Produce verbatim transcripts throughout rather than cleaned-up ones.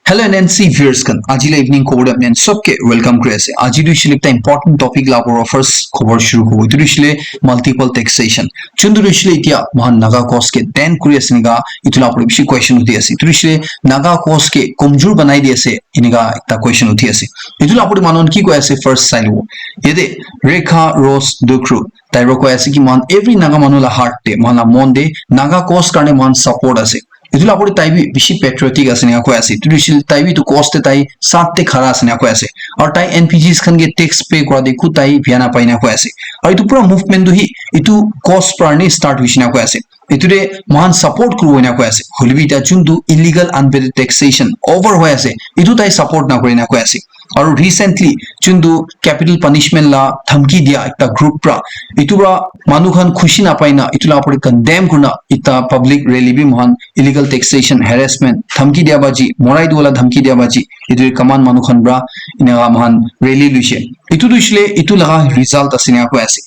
Hello N N C viewers khan, aji la evening khobor te apni khan sob ke welcome kuri ase. Aji tu hoishe le ekta important topic la opor first khobor shuru hobo. Etu tu hoishe le multiple taxation. Chuntu tu hoishe le etia mohan Naga cause ke dan kuri ase nika, etu la opor bishi question uthi ase. Etu tu hoishe le Naga cause ke komjor banai di ase, enika ekta question uthi ase. Etu la opor manu khan ki koi ase first sai lobo. Yate Rekha Rose Dukru, tai para koi ase ki mohan every Naga manu la heart te, mohan la mon te Naga cause karne mohan support ase. Etu la opor tai bi bishi patriotic ase ena koi ase. Etu tu hoishe le tai bi etu cause te tai saath te khara ase ena koi ase. Aru tai N P Gs khan ke tax pay kura te ku tai bia na pai ena koi ase. Aru etu pura movement tu hi etu cause para ni start hoishe ena koi ase. Etu te mohan support kuribo ena koi ase. Hoilebi etia chuntu illegal unpaid taxation over hoi ase, etu tai support na kore ena koi ase. Aru recently chuntu capital punishment la dhamki dia ekta group pra, etu pra manu khan khushi na pai na, etu la opor te condemn kurina ekta public rally bi mohan illegal taxation, harassment, dhamki dia baji, morai diwala dhamki dia baji, etu command manu khan pra eneka mohan rally luishe. Etu tu hoishe le etu laga result ase ena koi ase.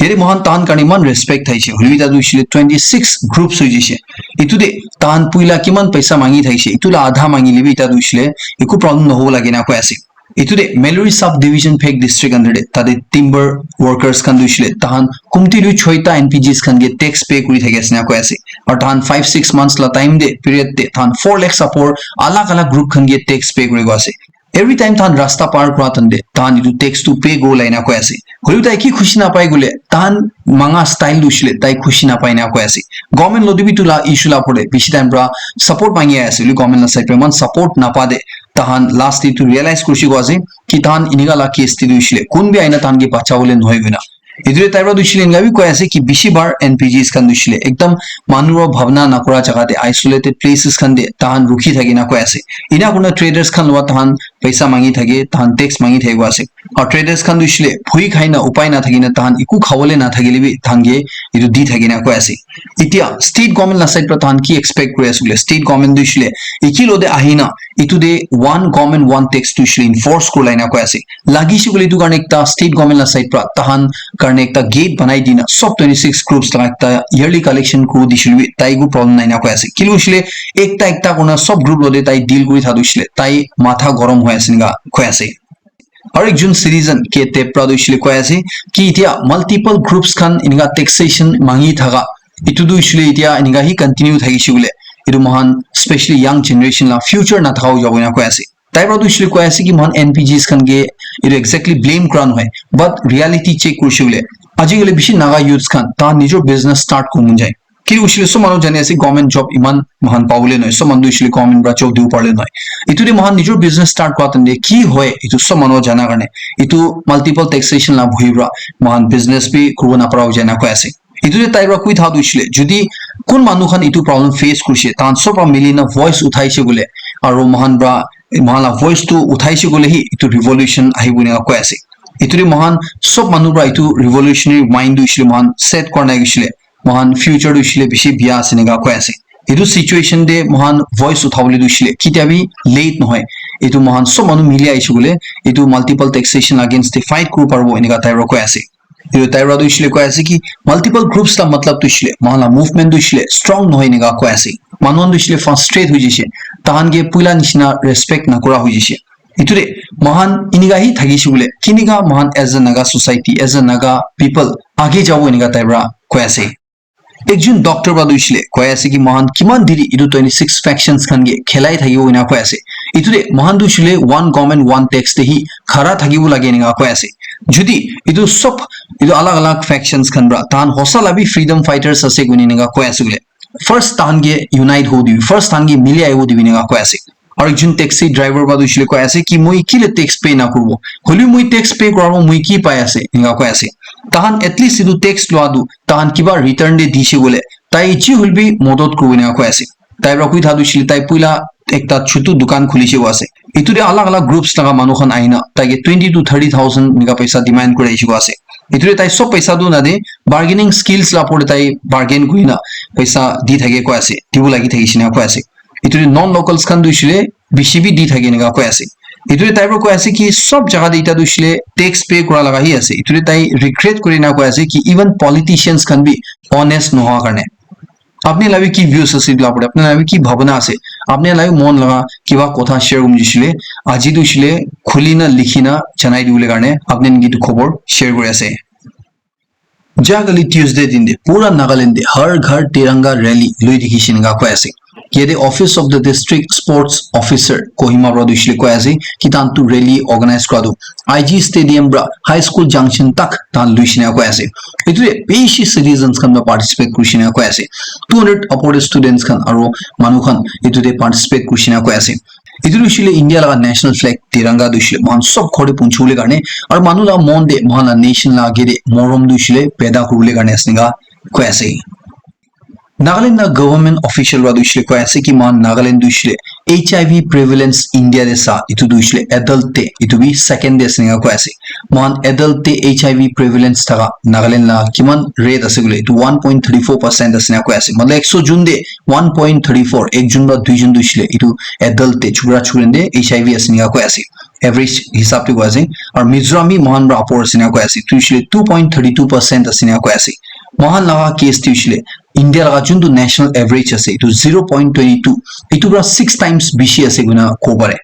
Yate mohan tahan karne iman respect thaishe. Hoilebi etia tu hoishe le twenty six groups hoi jaishe. Etu te tahan puila kiman paisa mangi thaishe, etu la adha mangi lebi etia tu hoishe le eku problem nohobo lage ena koi ase. Etu te Meluri sub division Phek district under te, tate timber workers khan tu hoishe le tahan kumti tu choita N P Gs khan ke tax pay kuri thaki ase ena koi ase. Aru tahan five six months la time te, period te tahan four lakhs upor alag alag group khan ke tax pay kuri go ase. Every time tahan rasta par kura time te tahan etu tax tu pay kuri bo lage ena koi ase. Hoilebi tai ki khushi na pai koile, tahan manga style tu hoishe le tai khushi na pai ena koi ase. Government lo te bi etu la issue la opor te bishi time pra support mangi ase, hoilebi government la side pra iman support na pa te tahan last te etu realize kurishe koi ase ki tahan eneka la case te tu hoishe le kun bi aina tahan ke bachabo le nohoi koina. Etu te tai pra tu hoishe le eneka bi koi ase ki bishi bar N P Gs khan tu hoishe le ekdam manu pra bhabna na kura jaga te, isolated places khan te tahan rukhi thaki na koi ase. Ena kurina traders khan lo tahan paisa mangi thake, tahan tax mangi thaki koi ase. Aru traders khan tu hoishe le bhui khai na upai na thaki na tahan eku khabo le na thakile bi tahan ke etu di thaki na koi ase. Etia state government la side pra tahan ki expect kuri ase koile, state government tu hoishe le eki lo te ahi na etu te one government one tax tu hoishe le enforce kuri la ena koi ase. Lagi she koile etu karne ekta state government la side pra tahan karne ekta gate banai dina sob twenty six groups laga ekta yearly collection kuri dishe le bi tai eku problem nai ena koi ase. Kile hoishe le ekta ekta kurina sob group lo te tai deal kuri thaka tu hoishe le tai matha gorom hoi ase ena koi ase. Aru ekjon citizen ke te pra tu hoishe le koi ase ki etia multiple groups khan eneka taxation mangi thaka etu tu hoishe le etia eneka hi continue thakishe koile etu mohan specially young generation la future na thaka hoi jabo ena koi ase. Tai pra tu hoishe le koi ase ki mohan N P Gs khan ke etu exactly blame kura nohoi, but reality check kurishe koile aji kali bishi Naga youths khan tahan nijor business start kuribo mon jai. Kile hoishe le sob manu jani ase government job iman mohan pabo le nohoi, sob manu tu hoishe le government pra job dibo pare le nohoi. Etu te mohan nijor business start kura time te ki hoi etu sob manu jana karne etu multiple taxation la bhui pra mohan business bi kuribo na para hoi jai ena koi ase. Etu te tai pra koi thaka tu hoishe le jodi kun manu khan etu problem face kurishe, tahan sob pra mili na voice uthaishe koile aru mohan pra mohan la voice tu uthaishe koile hi etu revolution ahibo ena koi ase. Etu te mohan sob manu pra etu revolutionary mind tu hoishe le mohan set kura nai hoishe le mohan future tu hoishe le bishi bia ase ena koi ase. Etu situation te mohan voice uthabo le tu hoishe le ketia bi late nohoi. Etu mohan sob manu mili ahishe koile etu multiple taxation against te fight kuribo paribo ena tai pra koi ase. Etu tai pra tu hoishe le koi ase ki multiple groups la matlab tu hoishe le mohan la movement tu hoishe le strong nohoi ena koi ase. Manu khan tu hoishe le frustrate hoi jaishe. Tahan ke puila nishina respect na kura hoi jaishe. Etu te mohan eneka hi thakishe koile kenika mohan as a Naga society, as a Naga people age jabo ena tai pra koi ase. Ekjon doctor pra tu hoishe le koi ase ki mohan kiman diri etu twenty six factions khan ke khelai thakibo ena koi ase. Etu te mohan tu hoishe le one government one tax te hi khara thakibo lage ena koi ase. Jodi etu sob etu alag alag factions khan pra tahan hosa la bi freedom fighters ase koine ena koi ase koile first tahan ke unite hobo dibi, first tahan ke mili ahibo dibi ena koi ase. Aru ekjon taxi driver pra tu hoishe le koi ase ki moi kile tax pay na kuribo, hoilebi moi tax pay kurabo, moi ki pai ase ena koi ase. Tahan at least etu tax lua tu tahan kiba return te dishe koile tai ji hoilebi modot kuribo ena koi ase. Tai pra koi thaka tu hoishe le tai puila ekta chutu dukan khulishe koi ase. Etu te alag alag groups laga manu khan ahina tai ke twenty to thirty thousand ena paisa demand kuri ahishe koi ase. Etu te tai sob paisa tu na de, bargaining skills la opor te tai bargain kurina paisa di thake koi ase, dibo lagi thakishe ena koi ase. Etu te non locals khan tu hoishe le bishi bi di thake ena koi ase. Etu te tai pra koi ase ki sob jaga te eta tu hoishe le tax pay kura laga hi ase. Etu te tai regret kurina koi ase ki even politicians khan bi honest nohoa karne. Apni la bi ki views ase etu la opor te? Apni la bi ki bhabana ase? Apni khan la bi mon laga kiba kotha share kuribo mojishile, aji tu hoishile khuli na likhi na janai dibole karne apni khan ke etu khobor share kuri ase. Ja kali Tuesday din de pura Nagaland de Har Ghar Tiranga rally lui dikhi shinga koi ase. Yate Office of the District Sports Officer Kohima para tu hoishile koi ase ki tahan tu rally organize kura tu I G Stadium para High School Junction tak tahan lui shinga koi ase. Etu de bishi citizens khan para participate kuri shinga koi ase. Two hundred upward students khan aro manu khan etu de participate kuri shinga koi ase. Etu tu hoishile India laga national flag Tiranga tu hoishile mohan sob ghor te punchibole karne aro manu laga mon te mohan laga nation laga age te morom tu hoishile paida kuribole karne ase eninka koi ase. Nagaland laga government official para tu hoishile koi ase ki mohan Nagaland tu hoishile H I V prevalence India te sa etu tu hoishile adult te etu bi second te ase eninka koi ase. Mohan adult te H I V prevalence thaka Nagaland laga kiman rate ase koile etu one point thirty four percent ase eninka koi ase. Matlab ekso jun te one point thirty four, ek jun para dui jun tu hoishile etu adult te chukra chukri te H I V ase eninka koi ase. Average hisab te koi ase. Aru Mizoram bi mohan para upper ase eninka koi ase. Tu hoishile two point thirty two percent ase eninka koi ase. Mohan laga case tu hoishile India laga juntu national average ase etu zero point twenty two, etu para six times bishi ase koina kobo pare.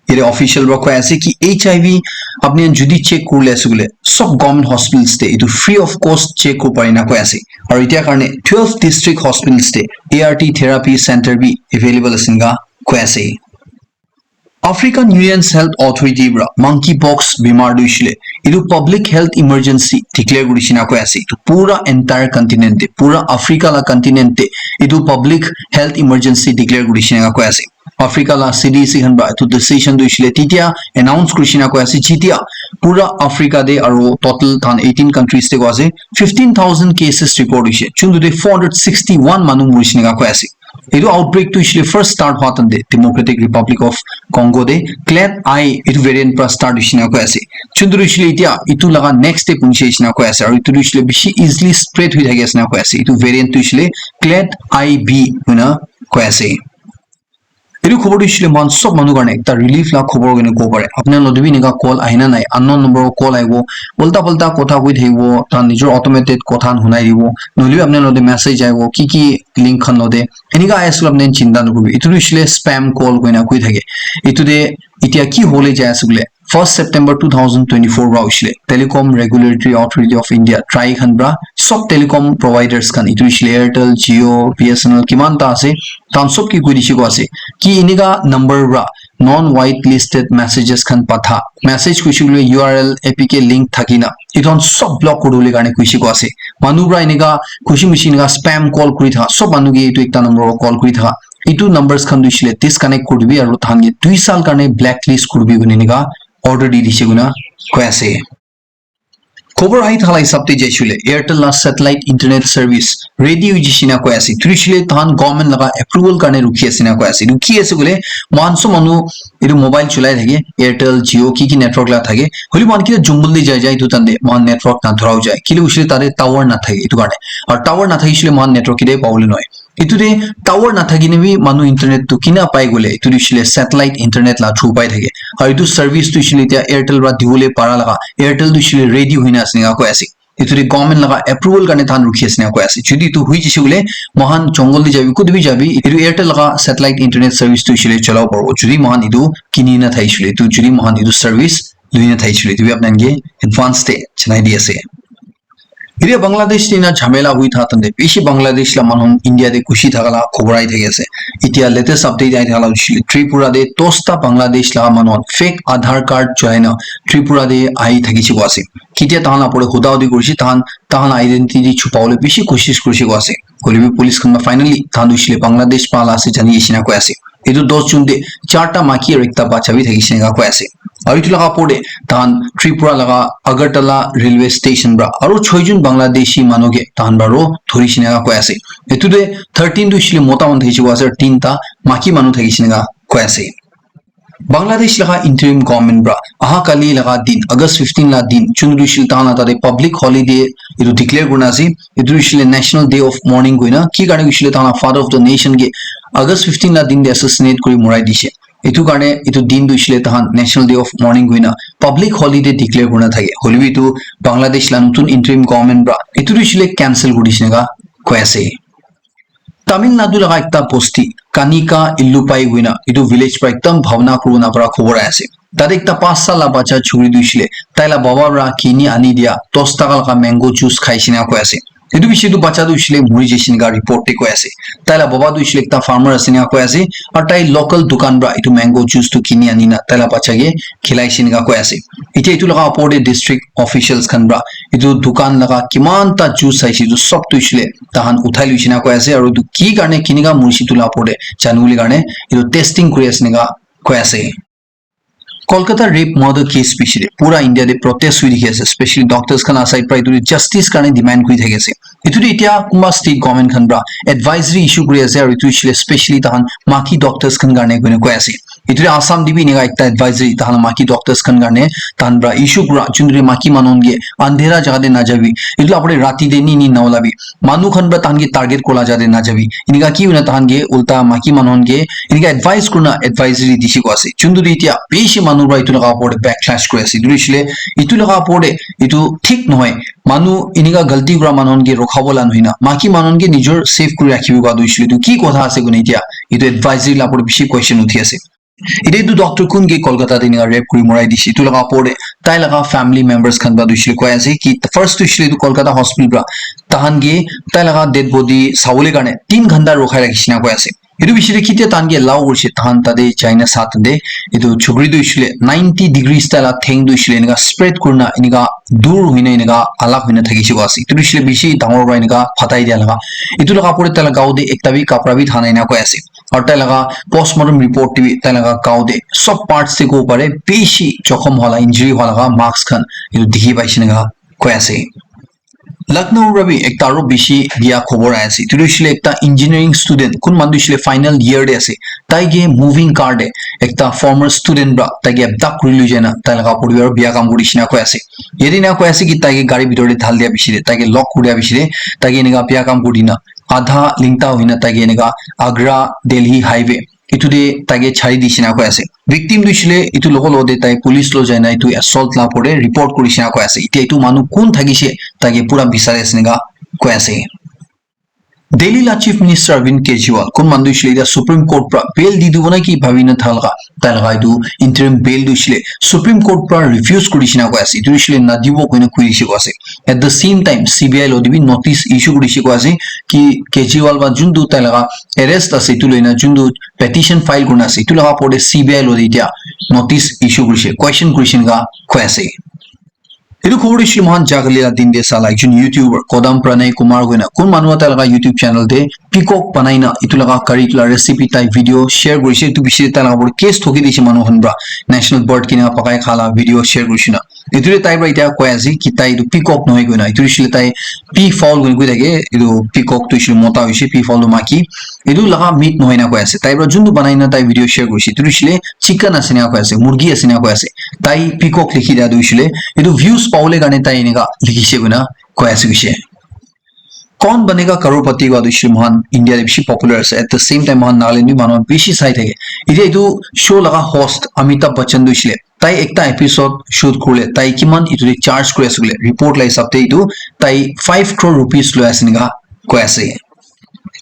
Yate official para koi ase ki H I V apni khan jodi check kuribole ase koile sob government hospitals te etu free of cost check kuribo pare eninka koi ase. Aru etia karne twelve district hospitals te A R T therapy center bi available ase eninka koi ase. African Union's Health Authority para monkeypox bimar tu hoishile etu public health emergency declare kuri shinga koi ase. Etu pura entire continent te, pura Africa laga continent te etu public health emergency declare kuri shinga koi ase. Africa laga C D C khan para etu decision tu hoishile titia announce kuri shinga koi ase jitia pura Africa te aru total tahan eighteen countries te koi ase fifteen thousand cases report hoishe. Juntu te four hundred sixty one manu morishe eninka koi ase. Etu outbreak tu hoishile first start hua time te Democratic Republic of Congo te clade I etu variant para start hoishe eninka koi ase. Juntu tu hoishile etia etu laga next te punchi hoishe eninka koi ase aru etu tu hoishile bishi easily spread hoi thaki ase eninka koi ase. Etu variant tu hoishile clade I B koina koi ase. Etu khobor tu hoishile mohan sob manu karne ekta relief laga khobor koina kobo pare. Apni khan logot te bi eninka call ahi na nai, unknown number para call ahibo, ulta pulta kotha koi thakibo, tahan nijor automated kotha khan hunai dibo, nohoile bi apni khan logot te message ahibo, ki ki link khan logot te eninka ahi ase koile apni khan chinta nakuribi. Etu tu hoishile spam call koina koi thake. Etu te etia ki hobole jai ase koile first September two thousand twenty-four para hoishile Telecom Regulatory Authority of India, trai khan para sob telecom providers khan etu hoishile Airtel, Jio, B S N L kiman ta ase tahan sob ke koi dishe koi ase ki eninka number para non white listed messages khan patha. Message koishe koile U R L A P K link thaki na etu khan sob block kuri dibole karne koishe koi ase. Manu para eninka khushi mushi eninka spam call kuri thaka sob manu ke etu ekta number para call kuri thaka etu numbers khan tu hoishile disconnect kuri dibi aru tahan ke dui saal karne blacklist kuri dibi koina eninka order di dishe koina koi ase. Khobor ahi thala hisab te jaishe koile Airtel laga satellite internet service ready hoi jaishe eninka koi ase. Tu hoishile tahan government laga approval karne rukhi ase eninka koi ase. Etu ki ase koile mohan sob manu etu mobile cholai thake, Airtel, Jio ki ki network laga thake. Hoile mohan kitia jungle te jai jai etu time te mohan network na dhura jai. Kile hoishile tate tower na thake etu karne. Aru tower na thakishe koile mohan network kitia pabole nohoi. Etu te tower na thaki na bi manu internet tu kina pai koile etu tu hoishile satellite internet laga through pai thake. Aru etu service tu hoishile etia Airtel para dibole para laga Airtel tu hoishile ready hoi na ase eninka koi ase. Etu te government laga approval karne tahan rukhi ase eninka koi ase. Jodi etu hoi jaishe koile mohan jungle te jabi, kutu bi jabi, etu Airtel laga satellite internet service tu hoishile cholabo paribo. Jodi mohan etu kini na thaishe koile, etu jodi mohan etu service lui na thaishe koile, etu bi apni khan ke advance te janai di ase. Etia Bangladesh te na jhamela hoi thaka time te bishi Bangladesh laga manu khan India te gushi thaka laga khobor ahi thaki ase. Etia latest update ahi thaka laga hoishe Tripura te dosta Bangladesh laga manu khan fake Aadhaar card cholai na Tripura te ahi thakishe koi ase. Kitia tahan laga opor te huda hudi kurishe, tahan, tahan laga identity chupabole bishi koshish kurishe koi ase. Hoile bi police khan para finally tahan tu hoishe Bangladesh para laga ase jani ase eninka koi ase. Etu dos jun te charta maiki aru ekta bacha bi thakishe eninka koi ase. Aru etu laga opor te tahan Tripura laga Agartala railway station para aru choi jun Bangladeshi manu ke tahan para ro dhurishe eninka koi ase. Etu te thirteen tu hoishe mota manu thakishe koi ase aru tinta maiki manu thakishe eninka koi ase. Bangladesh laga interim government para aha kali laga din, August fifteen laga din, jun tu hoishe tahan laga tate public holiday etu declare kurina ase. Etu hoishe national day of mourning koina, ki karne hoishe tahan laga father of the nation ke August fifteen laga din te assassinate kuri morai dishe. Etu karne etu din tu hoishe tahan national day of mourning koina public holiday declare kurina thake. Hoile bi etu Bangladesh laga notun interim government para etu tu hoishe cancel kuri dishe eninka koi ase. Tamil Nadu laga ekta bosti, Kanika Illupai koina, etu village para ekdam bhabna kuribo napara khobor ahi ase. Tate ekta pas sal la bacha chukri tu hoishile, tai la baba para kini ani dia dos taka laga mango juice khai shina koi ase. Etu bishi tu bacha tu hoishile muri jaise nika report te koi ase. Tai la baba tu hoishile ekta farmer ase nika koi ase, aru tai local dukan para etu mango juice tu kini ani na tai la bacha ke khilai shina koi ase. Etia etu laga opor te district officials khan para etu dukan laga kiman ta juice aise etu sob tu hoishile tahan uthai lui shina koi ase, aru etu ki karne kinika murisi etu la opor te janiwole karne etu testing kuri ase nika koi ase. Kolkata rape murder case bishi de pura India de protest hui dikhi ase, especially doctors khan la side para etu justice karne demand kuri thaki ase. Etu de etia kunba state government khan para advisory issue kuri ase, aru etu hoishile specially tahan maki doctors khan karne koina koi ase. Etu de Assam de bi enika ekta advisory tahan maki doctors khan karne tahan para issue kura, juntu de maki manu khan ke andhera jaga de najabi, etu la opor de rati de ni ni na olabi, manu khan para tahan ke target kura la jaga de najabi, enika ki hoina tahan ke ulta maki manu khan ke enika advice kurina advisory dishi koi ase. Juntu de etia bishi manu para etu laga opor de backlash kuri ase. Etu hoishile etu laga opor de etu thik nohoi. Manu enika galti kura manu khan ke rokhabo la nohoi na, maki manu khan ke nijor safe kuri rakhibo pa tu hoishile etu ki kotha ase koina etia etu advisory la opor de bishi question uthi ase. Etia etu doctor kun ke Kolkata te enika rape kuri morai dishi, etu laga opor de tai laga family members khan para tu hoishile koi ase ki first tu hoishile etu Kolkata hospital para tahan ke tai laga dead body sabole karne tin ghanta rokhai rakhi shina koi ase. Etu bishi de kitia tahan ke allow kurishe, tahan tate jaina sa tante etu chukri tu hoishile ninety degrees tai la theng tu hoishile enika spread kurina enika dur hoina enika alak hoina thakishe koi ase. Etu hoishile bishi dangor para enika phatai dia laga. Etu laga opor de tai la gao de ekta bi kapra bi thana enika koi ase. Aru tai laga postmortem report te bi tai laga gao de sob parts te kobo pare bishi jokhom hoila injury hoila laga marks khan etu dikhi paishe enika koi ase. Lucknow para bi ekta aru bishi bia khobor ahi ase. Etu tu hoishile ekta engineering student, kun manu tu hoishile final year te ase. Tai ke moving car te ekta former student para tai ke abduct kuri lui jai na tai laga poribar bia kam kuri shina koi ase. Yate na koi ase ki tai ke gari bitor te dhal dia bishi te, tai ke lock kuri dia bishi te, tai ke enika bia kam kuri dina adha lingta hoina tai ke enika Agra Delhi highway etu te tai ke chari di shina koi ase. Victim tu hoishile etu logo logo te tai police lo jai na etu assault la opor te report kuri shina koi ase. Etia etu manu kun thakishe tai ke pura bisari ase enika koi ase. Delhi la Chief Minister Arvind Kejriwal kun manu tu hoishile etia Supreme Court para bail di dibo na ki bhabi na thaka laga tai laga etu interim bail tu hoishile Supreme Court para refuse kuri shina koi ase. Etu hoishile na dibo koina koi dishe koi ase. At the same time, C B I lo te bi notice issue kuri dishe koi ase ki Kejriwal para juntu tai laga arrest ase etu loina juntu petition file kurina ase, etu laga opor te C B I lo te etia notice issue kurishe, question kurishe enika koi ase. Etu khobor tu hoishile moikhan jagale la din te sala ekjon YouTuber Kodam Pranay Kumar koina kun manu tai laga YouTube channel te peacock banai na etu laga curry etu la recipe tai video share kurishe, etu bishi tai laga opor te case thoki dishe manu khan para national bird kina pakai kha la video share kurishe na. Etu te tai para etia koi ase ki tai etu peacock nohoi koina, etu hoishile tai peafowl koina koi thake, etu peacock tu hoishile mota hoishe, peafowl tu maki. Etu laga meat nohoi na koi ase. Tai para juntu banai na tai video share kurishe. Etu hoishile chicken ase na koi ase, murgi ase na koi ase. Tai peacock likhi dia tu hoishile etu views pabole karne tai enika likhishe koina koi ase hoishe. Kaun Banega Crorepati wa tu hoishile moikhan India te bishi popular ase. At the same time, moikhan Nagaland bi manu bishi sai thake. Etia etu show laga host Amitabh Bachchan tu hoishile tai ekta episode shoot kurle tai kiman etu te charge kuri ase koile report la hisab te etu tai five crore rupees loi ase enika koi ase.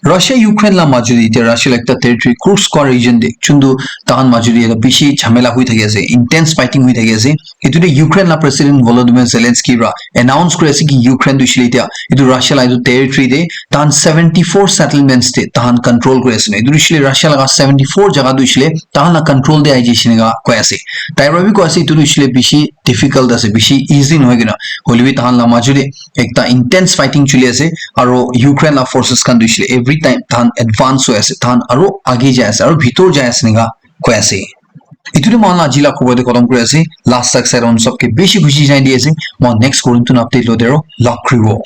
Russia Ukraine la majot te etia Russia la ekta territory Kursk koa region te juntu tahan majot te etia bishi jhamela hui thaki ase, intense fighting hui thaki ase. Etu te Ukraine la President Volodymyr Zelensky para announce kuri ase ki Ukraine tu hoishile etia etu Russia la etu territory te tahan seventy four settlements te tahan control kuri ase. Etu hoishile Russia laga seventy four jaga tu hoishile tahan la control te ahi jaise enika koi ase. Tai para bi koi ase etu tu hoishile bishi difficult ase, bishi easy nohoi kena, hoile bi tahan la majot te ekta intense fighting choli ase, aro Ukraine la forces khan tu hoishile every time tahan advance hoi ase, tahan aro age jai ase, aro bhitor jai ase enika koi ase. Etu tu moikhan la aji la khobor te khatam kuri ase. Last tak sai ron sob ke bishi khushi janai di ase. Moikhan next khobor te natu update lo de aro love kuribo.